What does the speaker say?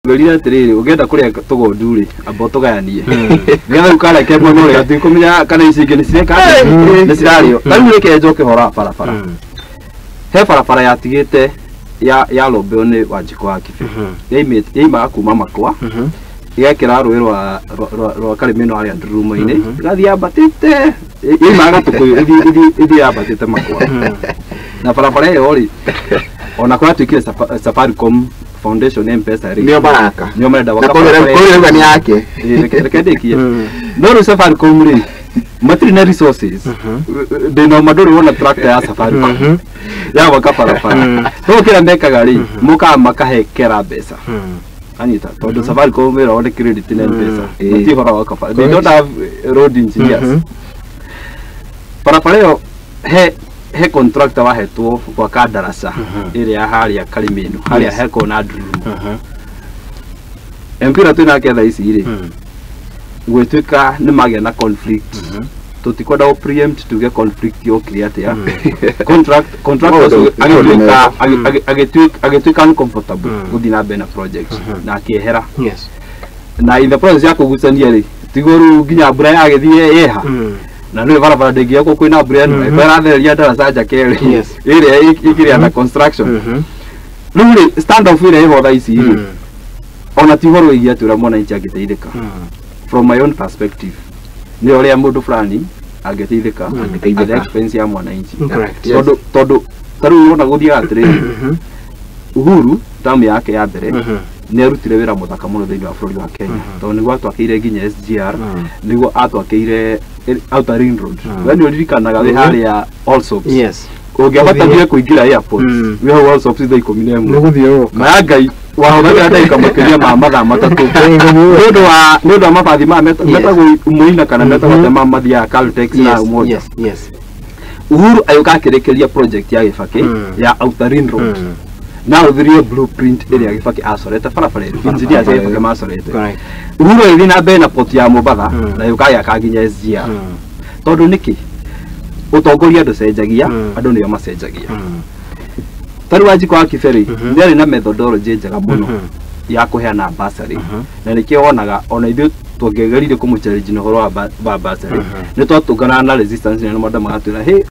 Ngwĩrire atĩrĩrĩ, ũngĩenda kũrĩa tũgondu rĩ, amba ũtũgayanie nĩgetha ũkareke mwena ũrĩa tũtikũmenya kana ici ingĩ nĩ cireka atĩa, nĩ cirarĩo. Ta rĩu reke njoke ũhoro wa barabara. He barabara yatigĩte ya lombeo nĩ Wanjikũ wa Kibe, yaimaga kuma Makwa, ĩgekĩra rũĩ rwa Karĩmĩno harĩa Ndurumo-inĩ, ĩgathiĩ yambatĩte, yaimaga Gatũkũyũ ĩthiĩ yambatĩte Makwa. Na barabara ĩyo rĩ, ona kũratuĩkire Safaricom Foundation M-Pesa rĩ, nĩo baraka nĩo marenda na gwaka barabara ĩyo. kũrĩa nĩ yake. Ĩĩ, reke ndĩkie. No rĩu Safaricom rĩ, matirĩ na resources. Ndĩna ma ndũrĩ wona tractor ya Safaricom ya gwaka barabara. No kĩrĩa mekaga rĩ, mokaga makahekera mbeca anyita, tondũ Safaricom wĩra wao nĩ credit na M-Pesa, matirĩ ũhoro wa gwaka bara. They don't have road engineers. Barabara ĩyo, he contractor wahetwo gwaka ndaraca ĩrĩa ya harĩa Karimĩno, harĩa heko na Ndurumo. MP ũrĩa twĩnake thaa ici rĩ, gwĩtuĩka nĩ magĩa na conflict. Tũtikwenda gũ preempt tuge conflict yokire atĩa. Contract ũcio Maũndũ agĩtuĩka mega. agĩtuĩka uncomfortable gũthiĩ na mbere na project na akĩehera. Na in the process ya kũgucania rĩ, tiguo rĩu nginya mbura yagĩthiĩ yeha, na nĩ barabara ndĩngĩakwo kwĩna mbura ĩno ĩko ĩrathereria ndaraca njake rĩ, ĩrĩa ĩkĩrĩ under construction. Rĩu rĩ, stand off ĩrĩa ĩho thaa ici rĩ, ona ti ũhoro wĩgiĩ atĩ ũrĩa mwananchi angĩteithĩka. From my own perspective, nĩ ũrĩa mũndũ fulani angĩteithĩka Angĩteithĩka. at the expense ya mwananchi. Tondũ ta rĩu ũrona gũthiaga atĩrĩrĩ, Uhuru tamu yake ya mbere nĩ arutire wĩra mũthaka mũno thĩinĩ wa bũrũri wa Kenya, tondũ nĩguo atwakĩire nginya SGR, nĩguo atwakĩire Outer Ring Road. We nĩ ũririkanaga wĩ harĩa Allsops, ũngĩabatarire kũingĩra airport, wĩ hau Allsops thaa 11 nĩgũthiĩ maya Ngai wahũthagĩra ndagĩka makĩria ma mathaa 3 nĩ ũndũ wa mabathi maya metagwo Muina kana metagwo tema mathiaga Caltex na Umoja. Uhuru agĩũka akĩrĩkĩria project ya Gĩbakĩ ya Outer Ring Road, na ahũthĩrire blueprint ĩrĩa Gĩbakĩ acorete barabara ĩyo, engineers a Gĩbakĩ macorete. Uhuru agĩthiĩ na mbere na port ya Mombatha na gĩũka agĩaka nginya SGR. Tondũ nĩkĩ? Ũtongoria ndũcenjagia, andũ nĩo macenjagia. Ta rĩu Wanjikũ wa Kibe rĩ, nĩ arĩ na methodology njega mũno ya kũheana bursary, na nĩkĩo wonaga ona ithuĩ tũngĩageririe kũmũ challenge na ũhoro wa bursary, nĩ twatũnganaga na resistance nene, andũ magatwĩra hey.